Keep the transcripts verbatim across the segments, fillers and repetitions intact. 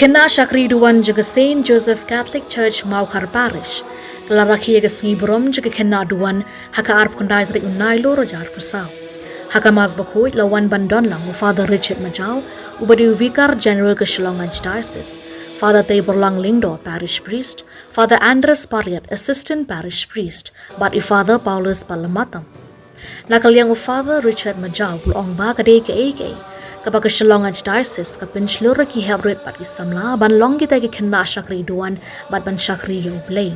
Khynnah shakri duwan jong ka Saint Joseph Catholic Church Mawkhar Parish ka la rakhe ïa ka sngi burom jong ka khynnah duwan ha ka arphew khyndai tarik u Nailur ar hajar arphew saw. Ha ka Mass bakhuid la wan ban don lang u Father Richard Majaw, uba dei u Vicar General ka Shillong Archdiocese, Father Teiborlang Lyngdoh, Parish Priest, Father Andres Pariat, Assistant Parish Priest, bad i Father Paulus Palamatan. Na ka liang u Father Richard Majaw u la ong ba ka dei kaei kaei kaba ka Shillong Archdiocese ka pynshlur ïa ki heprit bad ki samla ban long kita ki khynnah shakri duwan bad ban shakri ïa U Blei.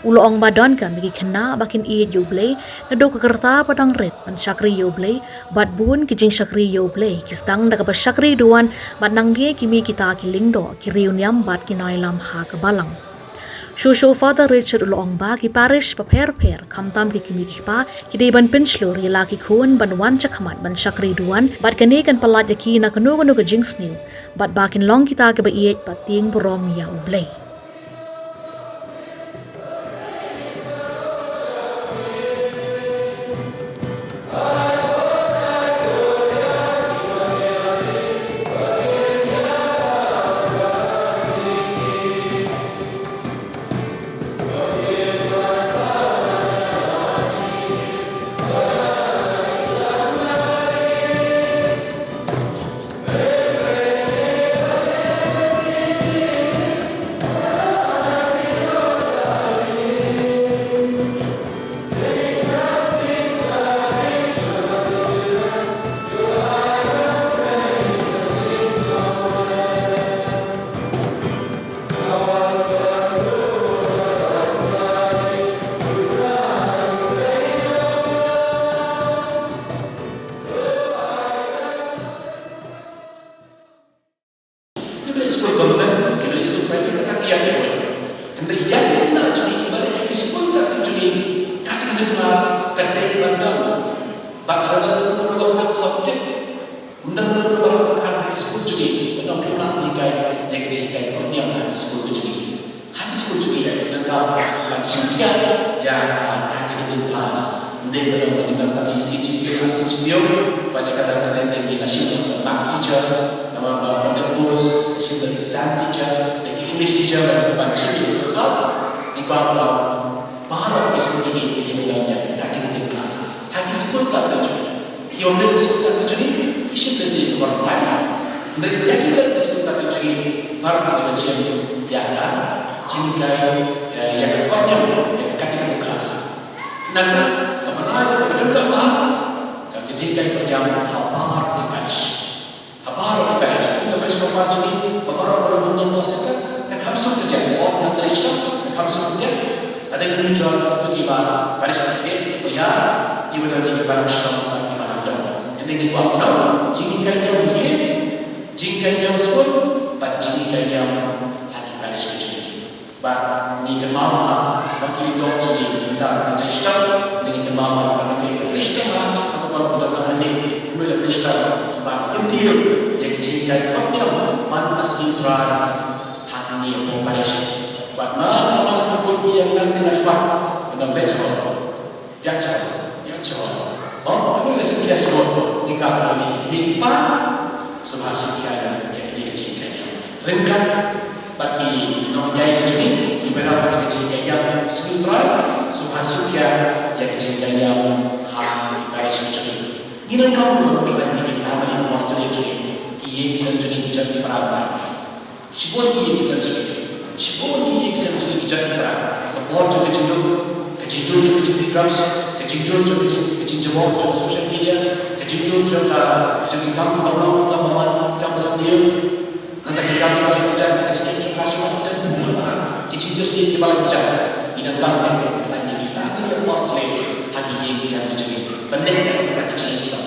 U la ong ba donkam ïa ki khynnah ba kin ïeit ïa U Blei naduh ka rta ba dang rit ban shakri ïa U Blei, bad bun ki jingshakri ïa U Blei ki sdang da kaba shakri duwan bad nangne ki mih kita ki lyngdoh, ki riewniam bad ki nongïalam ha ka balang. Shuh shuh Father Richard u la ong ba ki parish bapher bapher, khamtam ki kmie ki kpa, ki dei ban pynshlur ïa la ki khun ban wan shakhmat ban shakri duwan, bad kane kan pyllait ïa ki na kano kano ka jingsniew, bad ba kin long kita kiba ïeit bad tieng burom ïa U Blei. Ki ba leit skul government, ki ba leit skul private, kata ka ïa kawei. Hynrei ïa ki khynnah jong ngi kiba leit ha ki skul Catholic jong ngi, catechism class ka dei ban don. Bad lada don kano kano ba hap sngewthuh, ym don kano kano ba hap ban kha ha ki skul jong ngi, ban ym pynlong pynhikai ïa ka jinghikai kot niam ha ki skul jong ngi. Ha ki skul jong ngi, nangta ban shim khia ïa ka catechism class. Ym dei ban ong ba ngin don tang shi sien shi taïew, ar sien shi taïew, bad ïa kata kata te ngi la shim da maths teacher, namar ba ym don post, shim da ki science teacher, da ki English teacher, ban shim ïa ka class. Ngi kwah ba baroh ki skul jong ngi ki dei ban don ïa ka catechism class. Ha ki skul Catholic jong ngi. Ki ym dei ki skul Catholic jong ngi, ki shim da ki moral science. Hynrei ïa ki ba dei ki skul Catholic jong ngi, baroh ki dei ban shim ïa ka jinghikai, eh, ïa ka kot niam, ïa ka catechism class. Nangta kaba lai, kaba donkam bha, ka jinghikai kot niam ha baroh ki parish. Ha baroh ki parish, kum ka parish ba mar jong ngi, ba baroh ba long ha Nongpoh Centre, ka kham suk ka diang, ong ha Trai Shtap, ka kham suk ka diang. Lada ngi nujor ïa kito kiba parish ba heh, kiba ïar, kiba don ïa ki balang shnong bad ki balang dong. Hynrei ngi kwah ban ong, jinghikai niam ha ïing, jinghikai niam ha skul, bad jinghikai niam ha ki parish ki jong ngi. Bad ngi kynmaw bha ba ki lyngdoh jong ngi mynta ki Trai Shtap, ngi kynmaw bha ba ki Trai Shtap, ha ka por ba ki don hangne, kumno ki Trai Shtap ban kyntiew ïa ka jinghikai kot niam man ka sngi U Trai ha kane ka parish. Bad man ka Mass bakhuid ïa ngi nangta na khmat, ban ym leit sha bor. Ïa cha, ïa cha. Oh, kane la shu ïa cha. Ni ka kane ni, ni pa. Sngewbha shim khia ïa kane ka jinghikai niam. Ryngkat bad ki nonghikai ki jong ngi, kiba ïarap ïa ka jinghikai niam Sngi U Trai, sngewbha shim khia ïa ka jinghikai niam ha ki parish ki jong ngi. Ngi donkam ban pynlait ïa ki family apostolate jong ngi, ki ïing ki sem jong ngi, ki jong ki para. Shibun ki ïing ki sem jong ngi. Shibun ki ïing ki sem jong ngi ki jong ki para. Ka por jong ka jingjur, ka jingjur jong ka jingpynkhreh, ka jingjur jong ka jing, ka jingjur jong ka social media, ka jingjur jong ka, jong ki kam kiba long, ki kam ba man, ki kam ba sniew. Nangta ki kam kiba leh hajan, ka jingim sngewbha sngewbha, ki jingjur sien kiba leh hajan. Ngi donkam ban pynlait ïa ki family apostolate ha ki ïing ki sem ki jong ngi. Ban leh ïa ka jingïaseng.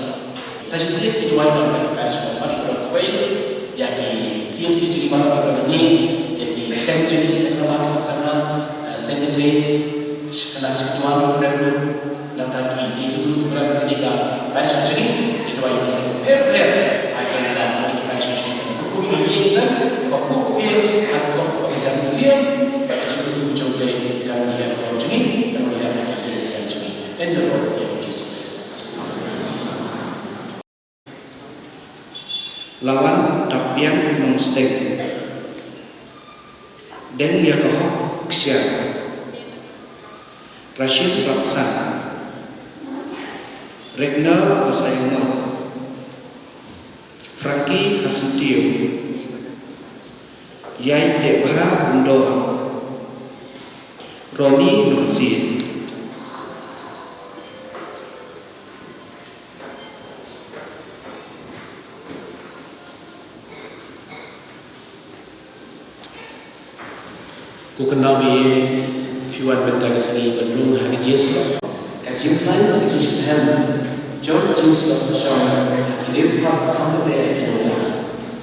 Sa shisien ngi duwai ïa ka parish ba pari kawei, ïa ki C M C jong ngi baroh kiba don hangne, ïa ki sem jong ngi, sem Namar, sem Sangha, eh, secretary, khynnah shnong, khynnah briew, nangta ki, ki shu kiba don kane ka parish jong ngi, ngi duwai ïa ki sem pher pher, ha kane ka parish jong ngi, kaba khuid ïa ki sem, kaba khuid ïa ki sem, kaba khuid ïa ki sem, ba ka jingim jong ngi kan ïa ka jong ngi, kan ïa ka jong ngi. Ïa ka Jisu Khrist. Lawan Tapiang Nongsteng. Deng ïa ka hok ksiar. Rashid Rapsan. Regner Basaiawmoit. Frankie Kharsyntiew. Ïaitehbha Umdor. Ronnie Nongsiej. Ko kynmaw ïa phi wan mynta ka sngi ban rung ha ka jingshlur. Ka jingkhlaiñ ka jingshitrhem jong ka jingshlur ka shong ha ki riewpaid kham bha ïa ki nongïalam.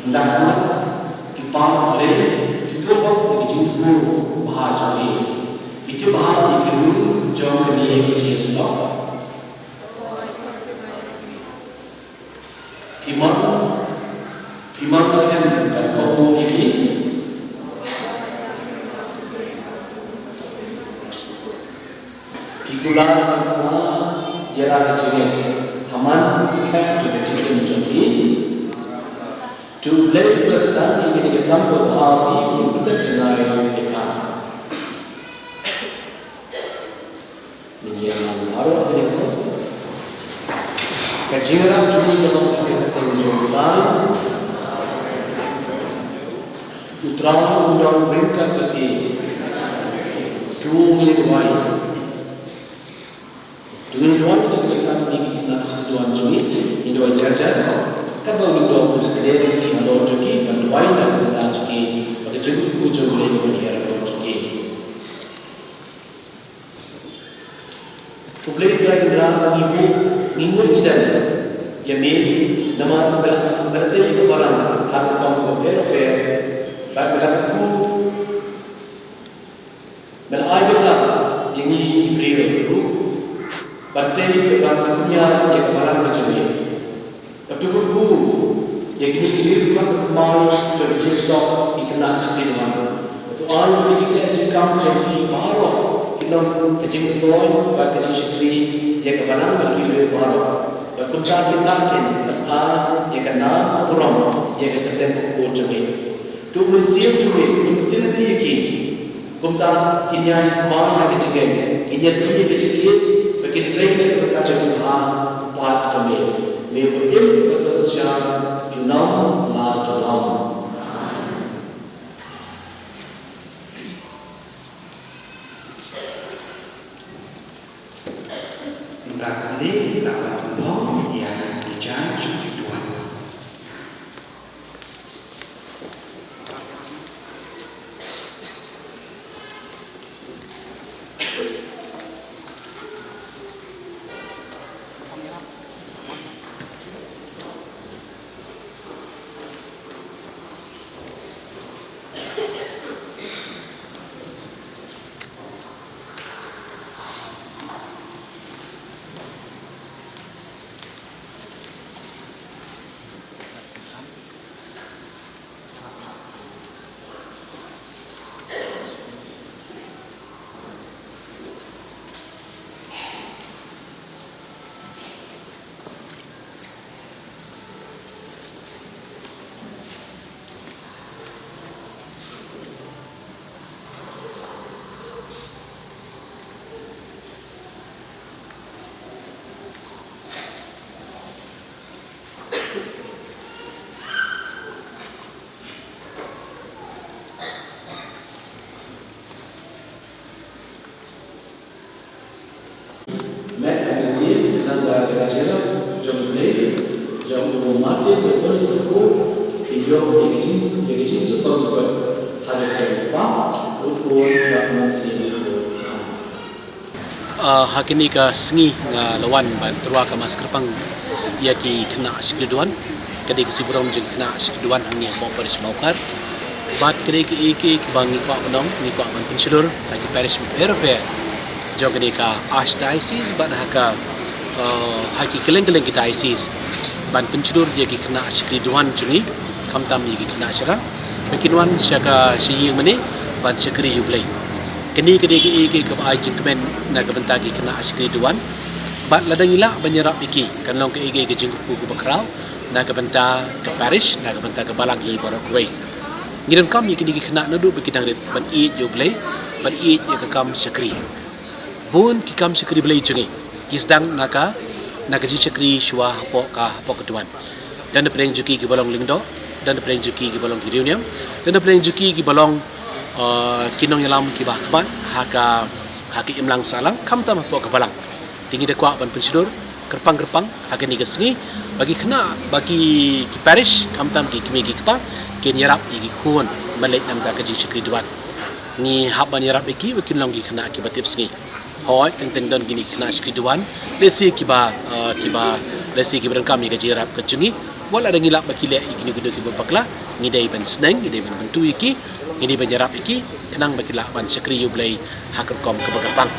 Ynda ka mat ki paw ki rei ki tuh hok ïa ka jingthmu bha jong ki. Ki tip bha ïa ki rung jong kane ka jingshlur. Phi mon, phi mon skhem ban kohnguh ïa ki. Phi kular ban kular ïa la ka jingngeit ha man ki khep jong ka jingim jong phi. To U Blei u la sdang ïa kane ka kam kaba ha phi, u pyndep jngai ïa ka. Ngin ïa nang baroh kane ka. Ka jingïarap jong ngi ka long ha ka kyrteng jong U Trai. U Trai un don ryngkat bad phi. To ngin duwai. To ngin duwai ïa ka jingïarap jong ngi, ki khynnah shitrhem jong ngi. Ngin duwai jar jar. Katba ngin duwai, pynskhem ïa ki halor jong ki, ban duwai na ka bynta jong ki. Bad ka jingkyrkhu jong U Blei kan ïarap halor jong ki. U Blei Trai Kynrad, ngi buh, ngi nguid ngi dem ïa me, namar me la, me la tei ïa ka balang ha ka rukom bapher bapher, bad me la kyrkhu, me la ai bynta ïa ngi ki briew ruh ban tei, ban pynïar ïa ka balang ka jong me. Bad to kyrkhu ïa kine ki riewkhuid thymmai jong ka jingsdang ki khynnah shakri Duhan. Bad to ai ba ka jingtei jingkam jong ki baroh kin long ka jingkynmaw bad ka jingshakri ïa ka balang bad ki briew baroh. Bad kumta kin nang kin ai ïa ka nam ka burom ïa ka kyrteng ka kyrkhu jong me. To U Mynsiem jong me un tip ïa ki. Kumta kin ïai thymmai ha ka jingngeit, kin ïai tip ïa ka jingïeit, bad kin trei ïa ka jingïeit ha ka jong me. Me uba im bad uba synshar junom la junom. Mynta kane la wan pynphong ïa ki jaiñ jong ki duwan. Met ha ka mynsiem, khnang ba ka jingïarap jong U Blei, jong u Martin bad u Polis u Khun, kin ïoh ïa ka jing, ïa ka jingsuk bymjukut ha ka kyrteng u Kpa, u Khun bad u Mynsiem Bakhuid. Ah, ha kane ka sngi nga la wan ban tyrwa ka mass kyrpang ïa ki khynnah shakri Duhan. Ka dei ka sngi burom jong ki khynnah shakri Duhan hangne hapoh Parish Mawkhar. Bad ka dei kaei kaei kaba ngi kwah ban ong, ngi kwah ban pynshlur ha ki parish bapher bapher jong kane ka Archdiocese bad ha ka, eh, ha ki kylleng kylleng ki diocese, ban pynshlur ïa ki khynnah shakri Duhan jong ngi, khamtam ïa ki khynnah shara, ba kin wan sha ka, sha ïing mane ban shakri ïa U Blei. Kane ka dei kaei kaei kaba ai jingkmen na ka bynta ki khynnah shakri Duhan. Bad lada ngi lah ban ïarap ïa ki, kan long kaei kaei ka jingkyrkhu kaba khraw na ka bynta ka parish, na ka bynta ka balang hi baroh kawei. Ngi donkam ïa kine ki khynnah naduh ba ki dang rit ban ïeit ïa U Blei, ban ïeit ïa ka kam shakri. Bun ki kam shakri Blei jong ngi ki sdang na ka, na ka jingshakri shuwa hapoh ka, hapoh ka duwan. Don na pdeng jong ki kiba long lyngdoh, don na pdeng jong ki kiba long ki riewniam, don na pdeng jong ki kiba long, uh, ki nongïalam kiba khmat ha ka, ha ka imlang sahlang, khamtam hapoh ka balang. Te ngi da kwah ban pynshlur kyrpang kyrpang ha kane ka sngi ba ki khynnah, ba ki, ki parish, khamtam ki kmie ki kpa, kin ïarap ïa ki khun ban leit na bynta ka jingshakri duwan. Ngi hap ban ïarap ïa ki ba kin long ki khynnah kiba tipsngi. Hooid, teng teng don kine ki khynnah shakri duwan, lehse kiba, uh, kiba, lehse kiba donkam ïa ka jingïarap ka jong ngi. Wat la da ngi lap ba ki leh ïa kino kino kiba bakla, ngi dei ban sneng, ngi dei ban bynta ïa ki, ngi dei ban ïarap ïa ki khnang ba ki lah ban shakri ïa U Blei ha ka rukom kaba kyrpang.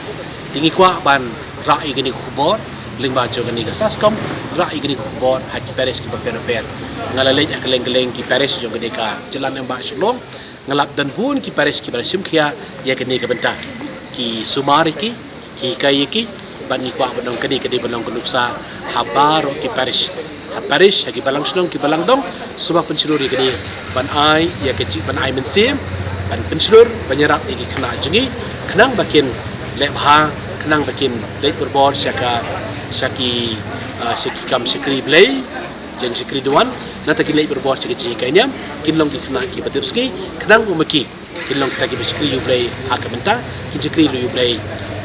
Te ngi kwah ban rah ïa kane ka khubor lyngba jong kane ka SASCOM, rah ïa kane ka khubor ha ki parish kiba pher bapher. Nga la leit ha kylleng kylleng ki parish jong kane ka jylla Nongbah Shillong, nga lap don bun ki parish kiba la shim khia ïa kane ka bynta. Ki sumar ïa ki, ki hikai ïa ki, bad ngi kwah ban ong kane ka dei ban long ka nuksa ha baroh ki parish. Ha parish, ha ki balang shnong, ki balang dong, sumar pynshlur ïa kane, ban ai ïa ka jing, ban ai mynsiem, ban pynshlur, ban ïarap ïa ki khynnah jong ngi khnang ba kin leh bha, khnang ba kin leit barabor sha ka, sha ki, uh, sha ki kam shakri Blei, jingshakri duwan, nangta kin leit barabor sha ka jinghikai niam, kin long ki khynnah kiba tipsngi, khnang ba ma ki kin long kita kiba shakri ïa U Blei ha ka bynta, kin shakri ruh ïa U Blei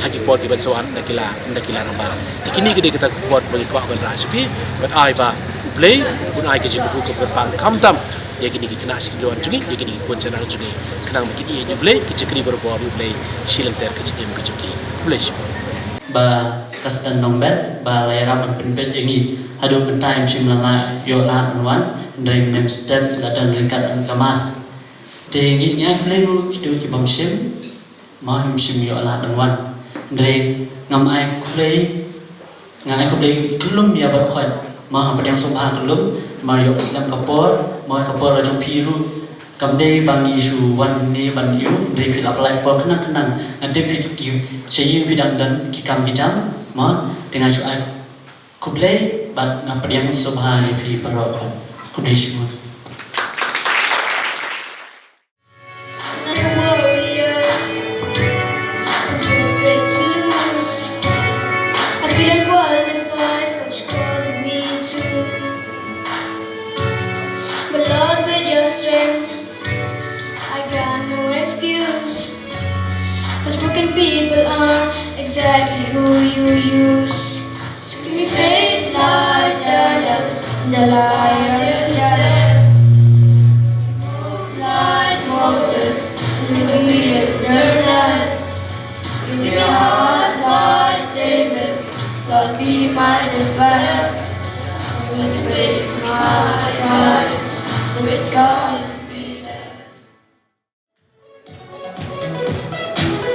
ha ki por kiban sa wan, ynda ki la, ynda ki la rangbah. Te kine ki dei kita ki khubor kiba ngi kwah ban rah sha phi, bad ai ba U Blei un ai ka jingkyrkhu kaba kyrpang khamtam ïa kine ki khynnah shakri duwan jong ngi, ïa kine ki khun shnong jong ngi, khnang ba kin ïeit ïa U Blei, kin shakri barabor ïa U Blei shi lynter ka jingim ka jong ki. Khublei shibun. Ba Kasten Nongbet ba la ïarap ban pynpeit ïa ngi haduh mynta, ngim shym la ïoh lad ban wan, hynrei mynne mynstep la don ryngkat bad ka mass. Te ngi, ngi ai khublei ruh kito ki bym shym, ma ngim shym ïoh lad ban wan. Hynrei ngam ai khublei, nga ai khublei kyllum ïa baroh khoit. Ma nga pdiang sngewbha kyllum, ma ïoh slem ka por, ma ka por la jong phi ruh kam dei ba ngi shu wan ne ban ïoh, hynrei phi la pynlait por khnang khnang. Nga tip phi ki sha ïing phi dang don ki kam ki jam, ma te nga shu ai khublei bad nga pdiang sngewbha ïa phi baroh khoit. Khublei shibun. I'm a warrior, I'm too afraid to lose. I feel unqualified for what you're calling me to. But Lord, with your strength, I got no excuse. 'Cause broken people aren't exactly who you use. So give me faith like Daniel in the lion's den. Hope like Moses in the wilderness. Give me a heart like David, Lord, be my defense. When I face my trials with confidence.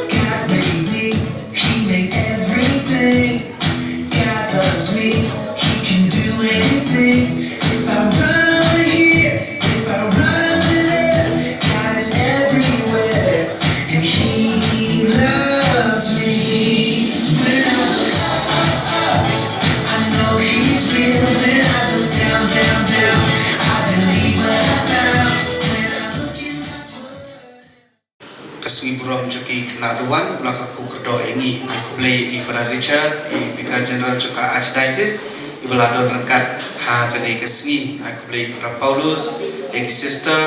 God made me, He made everything. God loves me, He can do anything. If I run here, if I run there, God is everywhere, and He loves me. When I look up, I know He's real. When I look down, down, down, I believe what I found. When I look in God's word. Ka sngi burom jong ki khynnah duwan u la kyrkhu kyrdoh ïa ngi. Ai khublei ïa i Father Richard, i Vicar General jong ka Archdiocese, iba la don ryngkat ha kane ka sngi. Ai khublei ïa i Father Paulus, ïa ki sister,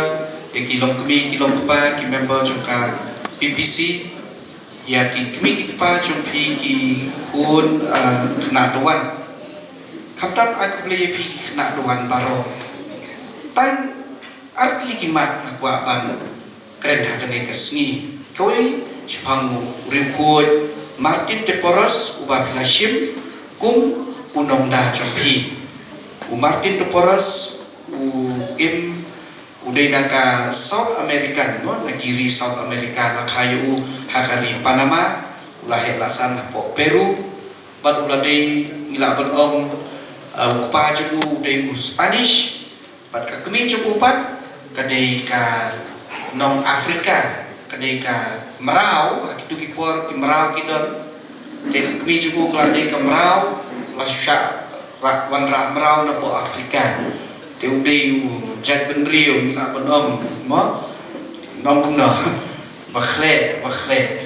ïa ki longkmie, ki longkpa, ki member jong ka P P C, ïa ki kmie ki kpa jong phi, ki khun, ah, khynnah duwan. Khamtam ai khublei ïa phi ki khynnah duwan baroh. Tang ar tylli ki mat nga kwah ban kren ha kane ka sngi. Kawei shaphang u riewkhuid Martin de Porres uba phi la shim kum u nongda jong phi. U Martin de Porres u im, u dei na ka South American, no, na ki ri South America, la kha ïa u ha ka ri Panama, u la heh la san hapoh Peru, bad u la dei, ngi lah ban ong, uh, u kpa jong u u dei u Spanish, bad ka kmie jong u pat ka dei ka nong Afrika, ka dei ka mraw, ha kito ki por ki mraw ki don. Te ka kmie jong u ka la dei ka mraw, la shu shah ra-, wanrah mraw napoh Afrika. Te u dei u jait bynriew, ngi lah ban ong, mo? Nong kumno? Ba khleh, ba khleh.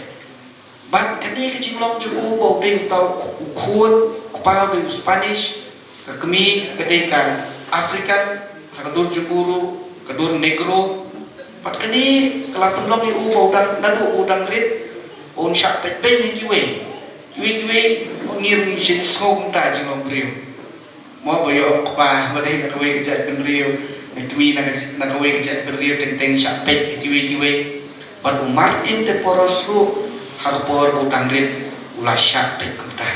Bad kane ka jinglong jong u ba u dei uta u khun, u kpa u dei u Spanish, ka kmie ka dei ka African, ha ka dur jong u ruh ka dur Negro. Bad kane ka la pynlong ïa u ba u dang, naduh ba u dang rit, ba un shah peit beiñ ha kiwei. Kiwei kiwei, ngi ruh ngi sngewsynei kumta jinglong briew. Mo ba ïoh kpa ba dei na kawei ka jaitbynriew, na kmie na ka, na kawei ka jaitbynriew, teng teng shah peit ïa kiwei kiwei. Bad u Martin de Porres ruh, ha ka por ba u dang rit, u la shah peit kumta.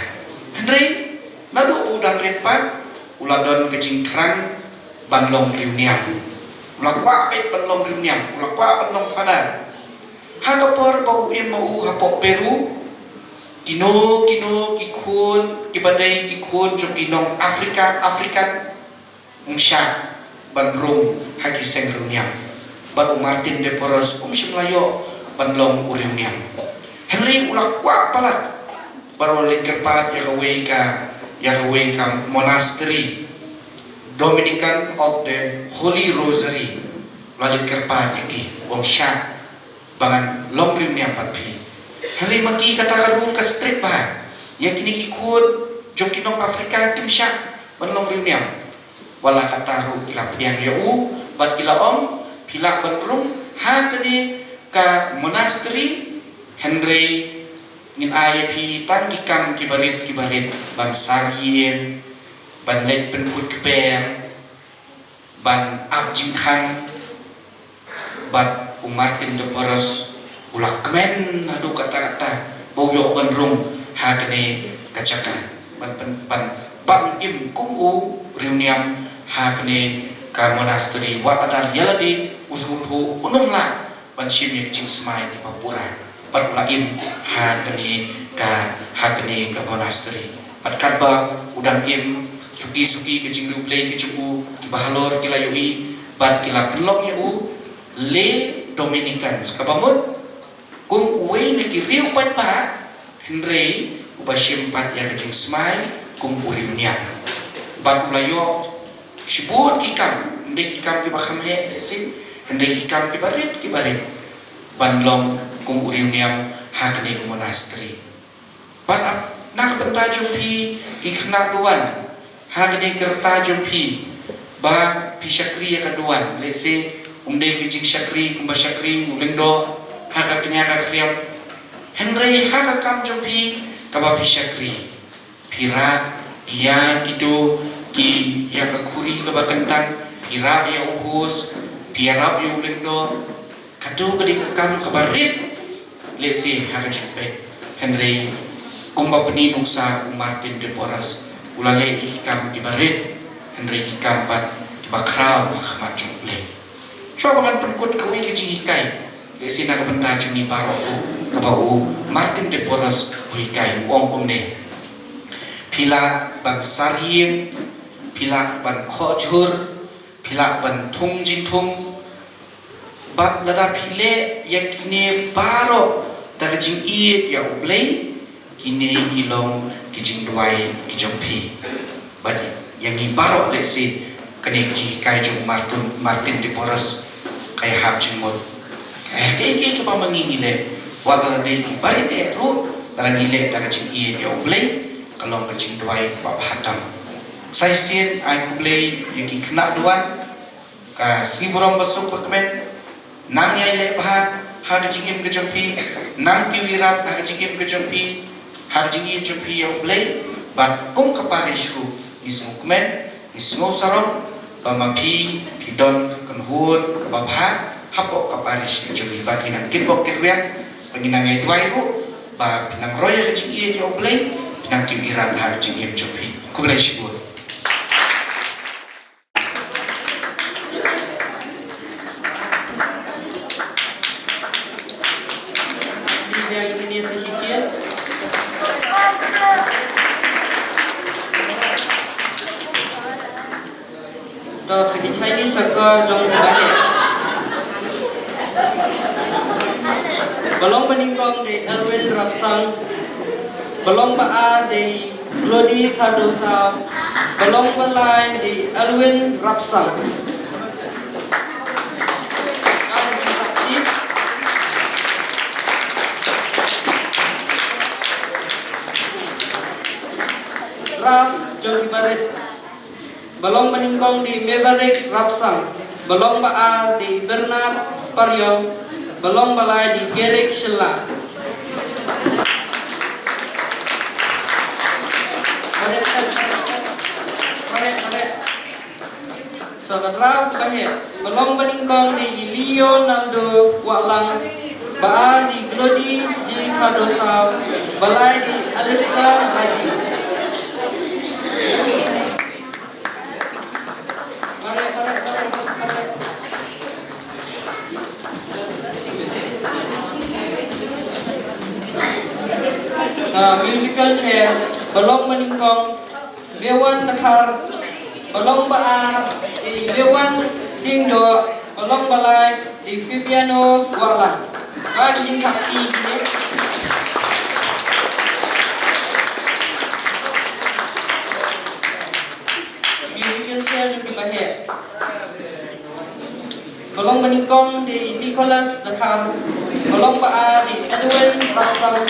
Hynrei naduh ba u dang rit pat, u la don ka jingthrang ban long riewniam. U la kwah beit ban long riewniam, u la kwah ban long fada. Ha ka por ba u im ma u hapoh Peru, kino kino ki khun kiba dei ki khun jong ki nong Africa, African, um shah ban rung ha ki seng riewniam. Bad u Martin de Porres um shym la ïoh ban long u riewniam. Hynrei u la kwah palat, bad u la leit kyrpad ïa kawei ka, ïa kawei ka monastery, Dominican of the Holy Rosary. U la leit kyrpad ïa ki, u ong shah ba ngan long riewniam bad phi. Hynrei ma ki kata ka rule ka strict bha. Ïa kine ki khun jong ki nong Africa kim shah ban long riewniam. Wat la katta ruh ki la pdiang ïa u bad ki la ong, phi lah ban rung ha kane ka monastery, hynrei ngin ai ïa phi tang ki kam kiba rit kiba rit, ban sar ïing, ban leit pynput kper, ban ap jingkhang. Bad u Martin de Porres u la kmen haduh katta katta ba u ïoh ban rung ha kane ka jaka, ban pyn-, ban, ban im kum u riewniam ha kane ka monastery. Wat la da ïa lade u sngewthuh un ym lah ban shim ïa ka jingsmai kiba pura. Bad u la im ha kane ka, ha kane ka monastery. Bad katba u dang im, suki suki ka jingriewblei ka jong u, kiba halor ki la ïohi bad ki la pynlong ïa u le Dominicans, kaba mut kum uwei na ki riew paidbah, hynrei uba shim pat ïa ka jingsmai kum u riewniam. Bad u la ïoh shibun ki kam, hynrei ki kam kiba kham heh lehse, hynrei ki kam kiba rit kiba rit, ban long kum u riewniam ha kane ka monastery. Bad ap, na ka bynta jong phi ki khynnah duwan ha kane ka rta jong phi, ba phi shakri ïa ka duwan, lehse um dei ka jingshakri kumba shakri u lyngdoh ha ka kñia ka khriam, hynrei ha ka kam jong phi kaba phi shakri, phi rah ïa kito ki, ïa ka khuri kaba kyntang, phi rah ïa u hose, phi ïarap ïa u lyngdoh. Kato ka dei ka kam kaba rit lehse ha ka jingpeit, hynrei kumba pyni nuksa u Martin de Porres, u la leh ki kam kiba rit, hynrei ki kam pat kiba khraw ha khmat jong U Blei. Shuwa ba ngan pynkut kawei ka jinghikai, lehse na ka bynta jong ngi baroh ruh, kaba u Martin de Porres u hikai, u ong kumne: Phi lah ban sar ïing, phi lah ban khoh jhur, phi lah ban thung jingthung, bad lada phi leh ïa kine baroh da ka jingïeit ïa U Blei, kine ki long ki jingduwai ki jong phi. Bad ïa ngi baroh lehse kane ka jinghikai jong u Martin, Martin de Porres, ka ïahap jingmut. Ka, ka, ka, kaba ma ngi ngi leh, wat la dei kiba rit eh ruh, lada ngi leh da ka jingïeit ïa U Blei, ka long ka jingduwai kaba bha tam. Sa shisien ai khublei ïa ki khynnah duwan, ka sngi burom basuk bakmen. Nang ïai leh bha ha ka jingim ka jong phi, nang kiew ïarap ha ka jingim ka jong phi, ha ka jingïeit jong phi ïa U Blei, bad kum ka parish ruh ngi sngewkmen, ngi sngewsarong ba ma phi, phi don ka kynhun kaba bha hapoh ka parish ka jong ngi, bad ngi nang kitbok kitrwiang, bad ngi nang ïai duwai ruh ba phi nang roi ha ka jingïeit ïa U Blei, phi nang kiew ïarap ha ka jingim jong phi. Khublei shibun. Biang ïa kine sa shisien. To sa ki Chinese sa ka jong ka ba heh. Ba long ba nyngkong dei Elwin Rapsang. Ba long ba ar dei Glody Cardosa. Ba long ba lai dei Elwin Rapsang. Ka jingkyrpad. Raf jong ki barit. Ba long ba nyngkong dei Maverick Rapsang. Ba long ba ar dei Bernard Pariong. Ba long ba lai dei Gerek Shylla. Arrested, arrested. Arrest, arrest. So, ka draft ba heh, ba long ba nyngkong dei i Leonardo Wahlang, ba ar dei Glody G Khardosaw, ba lai dei Alistair Raji. Pare, pare, pare, pare. Ah, musical chair, ba long ba nyngkong, Mewan Dkhar, ba long ba ar, i Mewan Diengdoh, ba long ba lai, i Fabiano Wahlang. Ka jingkyrkhu ïa kine. Musical chair jong ki ba heh. Ba long ba nyngkong dei Nicholas Dkhar, ba long ba ar dei Edwin Rapsang,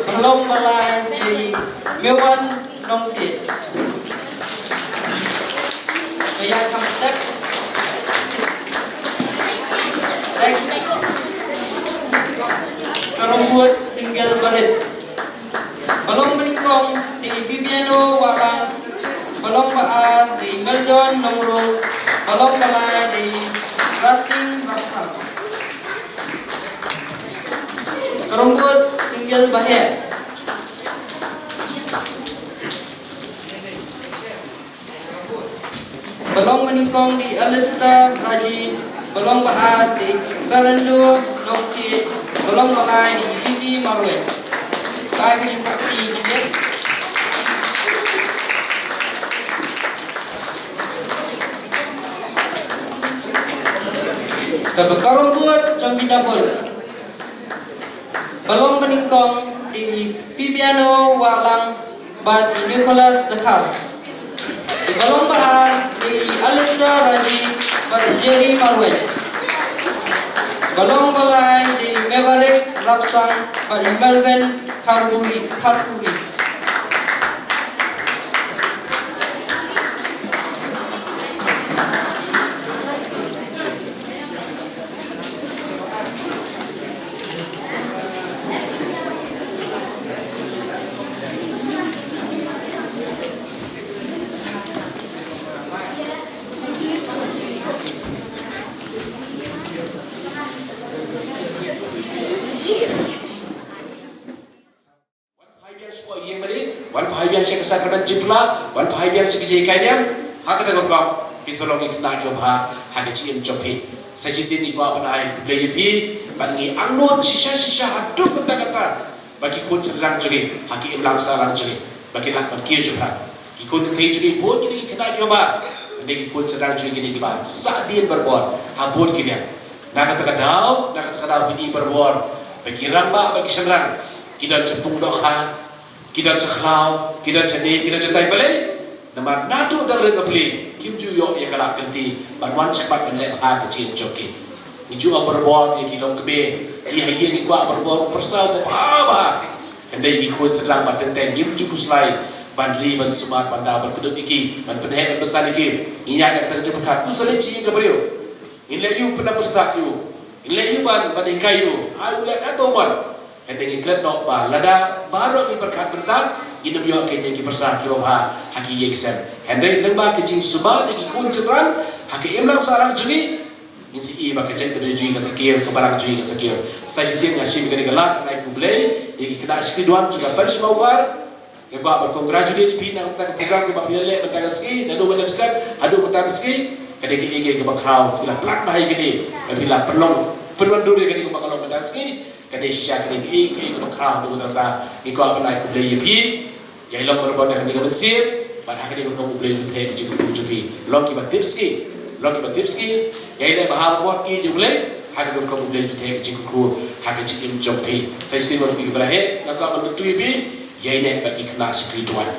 ba long ba lai dei Mewan Nongsiej. Ka ïa kham step. Thanks. Ka rumbut single barit. Ba long ba nyngkong dei Fabiano Wahlang, ba long ba ar dei Meldon Nongrung, ba long ba lai dei Rasing Rapsang. Ka rumbut single ba heh. Ba long ba nyngkong dei Alistair Raji, ba long ba ar dei Fernando Nongsiej, ba long ba lai dei Vicky Marwet. Ba ka jingkyrkhu ïa kine. Ka ka rumbut jong ki double. Ba long ba nyngkong dei Fabiano Wahlang bad Nicholas Dkhar. Ba long ba ar dei Alistair Raji bad Jerry Marwet. Ba long ba lai dei Maverick Rapsang bad Melvin Kharburi, Kharburi. Wan phai biang sha ka ïing mane, wan phai biang sha ka sakramen jingphla, wan phai biang sha ka jinghikai niam. Ha kata ka rukom, phin sa long ki khynnah kiba bha ha ka jingim jong phi. Sa shisien ngi kwah ban ai khublei ïa phi, bad ngi angnud shisha shisha haduh katta katta ba ki khun shynrang jong ngi ha ka imlang sahlang jong ngi ba kin lah ban kiew jingpyrkhat. Ki khun kynthei jong ngi bun ki dei ki khynnah kiba bha, hynrei ki khun shynrang jong ngi ki dei kiba sahdien barabor ha bun ki liang. Na kata ka daw, na kata ka daw phi i barabor ba ki rangbah bad ki shynrang ki don sha pung dohkha, ki don sha khlaw, ki don sha ne, ki don sha tai, balei? Namar naduh dang rit bapli kim ju ïoh ïa ka lad ka lynti ban wan shakhmat ban leh bha ka jingim jong ki. Ngi ju ong barabor ïa ki longkmie, ki ha ïing ngi kwah barabor u pyrsa uba bha bha. Hynrei ki khun shynrang ba teng teng ngim ju khuslai ban ri ban sumar ban daw ban kdup ïa ki, ban pynheh ban pynsan ïa ki. Ngi ïaid da kata ka jingpyrkhat, u sa leit sha ïing ka briew. Ngin leh ïa u pyndap pyrshah ïa u. Ngin leh ïa u ban, ban hikai ïa u. Ai u leh katba u mon. Hynrei ngi klet noh ba lada baroh ngi pyrkhat kynta, ngin ym ïoh keiñ ki pyrsa kiba bha ha ki ïing ki sem. Hynrei lyngba ka jingsumar ïa ki khun shynrang ha ka imlang sahlang jong ngi, ngin sa ïohi ba ka jaitbynriew jong ngi kan sa kiew, ka balang jong ngi kan sa kiew. Sa shisien nga shim ïa kane ka lad ban ai khublei ïa ki khynnah shakri duwan jong ka Parish Mawkar. Nga kwah ban congratulate ïa phi na kata ka program kaba phi la leh mynta ka sngi, naduh mynta ka step haduh mynta ka sngi. Ka dei kaei kaei kaba khraw phi la plan bha ïa kane, ba phi la pynlong pynwandur ïa kane kaba ka long mynta ka sngi. Ka dei shisha kane kaei kaei kaba khraw haduh mynta ka step. Ngi kwah ban ai khublei ïa phi. Ïai long barabor na kane ka mynsiem bad ha kane ka rukom U Blei un theh ka jingkyrkhu jong phi. Long kiba tipsngi, long kiba tipsngi. Ïai leh bha barabor ïa U Blei, ha kane ka rukom U Blei un theh ka jingkyrkhu ha ka jingim jong phi. Sa shisien wat ïa phi kiba la heh, nga kwah ban kyntu ïa phi. Ïai neh bad ki khynnah shakri duwan.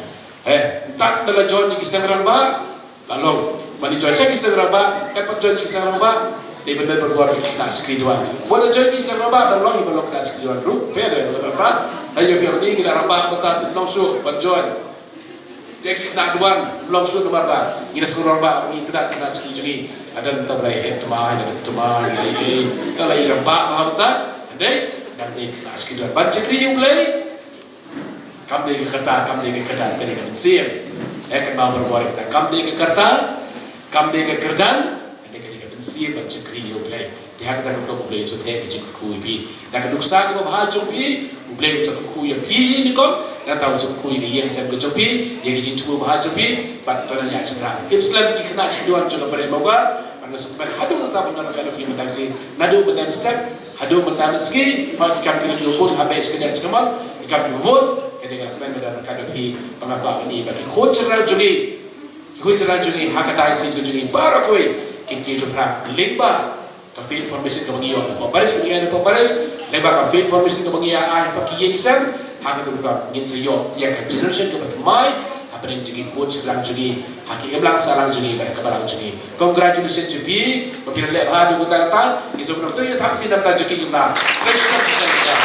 Eh, tat da la join ïa ki seng rangbah, la long. Ban ïa join sha ki seng rangbah, kat pat join ïa ki seng rangbah, te ban don barabor bad ki khynnah shakri duwan. Wat la join ïa ki seng rangbah, da long ïa ba long khynnah shakri duwan ruh, phi da long rangbah. Ïa phi ïa ngi la rangbah, bad tat long shuh ban join. Ïa ki khynnah duwan, long shuh namar ba ngi da sngewrong ba ngi tnat khynnah ski jong ngi. Hadan ta Blei heh tma, hadan tma, ïa ïa ïa la ïa rambah ba hangta. Hynrei dang dei khynnah ski duwan ban shakri ïa U Blei. Kam dei ka kyrta, kam dei ka kyrdan, ka dei ka mynsiem. Eh, kan ba barabor kita, kam dei ka kyrta, kam dei ka kyrdan, ka dei ka dei ka mynsiem ban shakri ïa U Blei. Te ha kata ka rukom U Blei un sa theh ka jingkyrkhu ïa phi. Na ka nuksa kaba bha jong phi, U Blei un sa kyrkhu ïa phi nyngkong, nangta un sa kyrkhu ïa ka ïing sem ka jong phi, ïa ka jingthmu bha jong phi, bad to nang ïa shynrang. Ïa slem ki khynnah ki duwan jong ka parish Mawkar, bad nga sngewkmen haduh katta ban nang ryngkat bad phi mynta ka sngi, naduh mynta mynstep, haduh mynta mynski, ha ki kam ki la bun, ha beit shi kynja shi kamon, ki kam ki bun, ïa te nga la kmen ban nang ryngkat bad phi, ba nga kwah ban i ba ki khun shynrang jong ngi, ki khun shynrang jong ngi, ha ka diocese ka jong ngi, baroh kawei, kin ïa shynrang lyngba ka faith formation kaba ngi ïoh na pop parish, kaba ngi ïoh na pop parish, lyngba ka faith formation kaba ngi ïoh ai ha ki ïing ki sem, ha kata ka rukom ngin sa ïoh ïa ka generation kaba thymmai hapdeng jong ki khun shynrang jong ngi, ha ki imlang sahlang jong ngi bad ha ka balang jong ngi. Congratulations jong phi, ba phi la leh bha haduh katta katta. Ngi sngewbha to ïa thap phi na ka bynta jong ki imlang. Khublei shibun shisha shisha.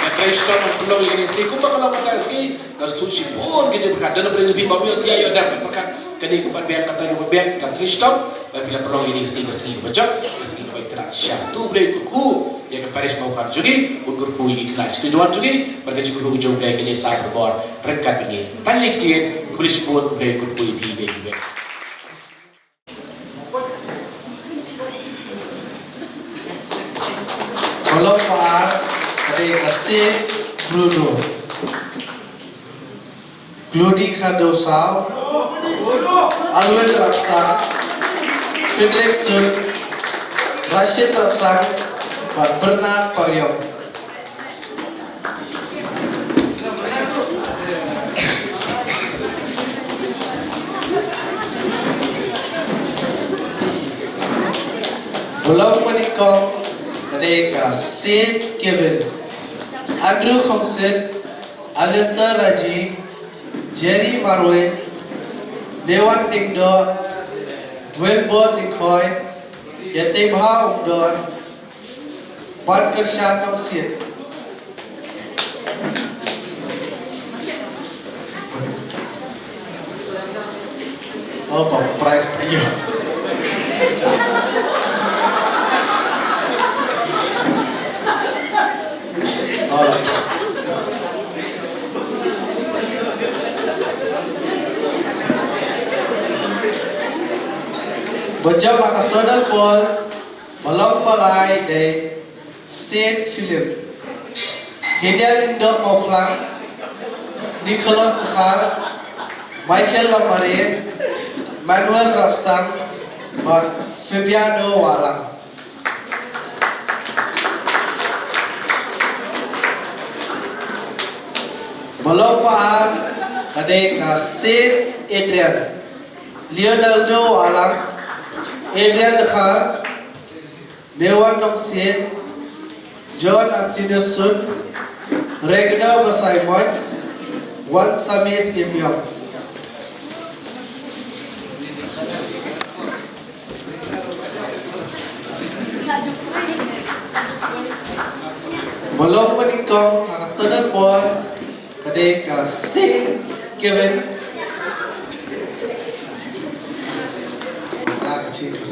Khublei shibun, ngan pynlong ïa kane ka sngi kumba ka long mynta ka sngi. Nga sngewthuh shibun ki jingpyrkhat. Dang na pdeng jong phi bym ïoh thiah ïoh dam, pyrkhat kane ka pat biang, kata ka pat biang, nga khublei shibun ba phi la pynlong ïa kane ka sngi, ka sngi kaba jop, ka sngi kaba itynnad shisha. To U Blei un kyrkhu ïa ka parish Mawkar jong ngi, un kyrkhu ïa ki khynnah shakri duwan jong ngi, bad ka jingkyrkhu jong U Blei kan ïasaid barabor ryngkat bad ngi. Tang ïa kine ki ktien, khublei shibun, U Blei un kyrkhu ïa phi, ïa phi. Ka long ba ar, ka dei ka Saint Bruno. Claudie Khardaw Saw, Alwyn Rapsang, Frederick Sun, Rashid Rapsang, bad Bernard Pariong. Ba long ba nyngkong ka dei ka Saint Kevin, Andrew Khongsit, Alistair Raji, Jerry Marwein, Mewan Diengdoh, Wilbert Lyngkhoi, Ïateibha Umdor, Ban Kyrshan Nongsiej. Oh, ba prize ba ïoh. Oh, la. Ba jop ha ka Tonal Pawl, ba long ba lai dei Saint Philip. Hynñiewtrep Lyngdoh Mawphlang, Nicholas Dkhar, Michael Lamare, Manuel Rapsang, bad Fabiano Wahlang. Ba long ba ar, ka dei ka Saint Adrian, Leonardo Wahlang, Adrian Dkhar, Mewan Nongsiej, John Anthony Sun, Regno Basaimon, Wan Sami Snipiong. Ba long ba nyngkong ha ka Tonal Pawl, ka dei ka Saint Kevin. Ka dei ka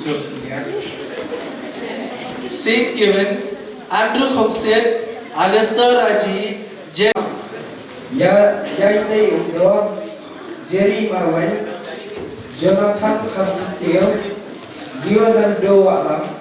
Saint Kevin, Andrew Khongsit, Alistair Raji, Jer- Ïa, Ïainei Umdor, Jerry Marwein, Jonathan Kharsyntiew, Leonardo Wahlang,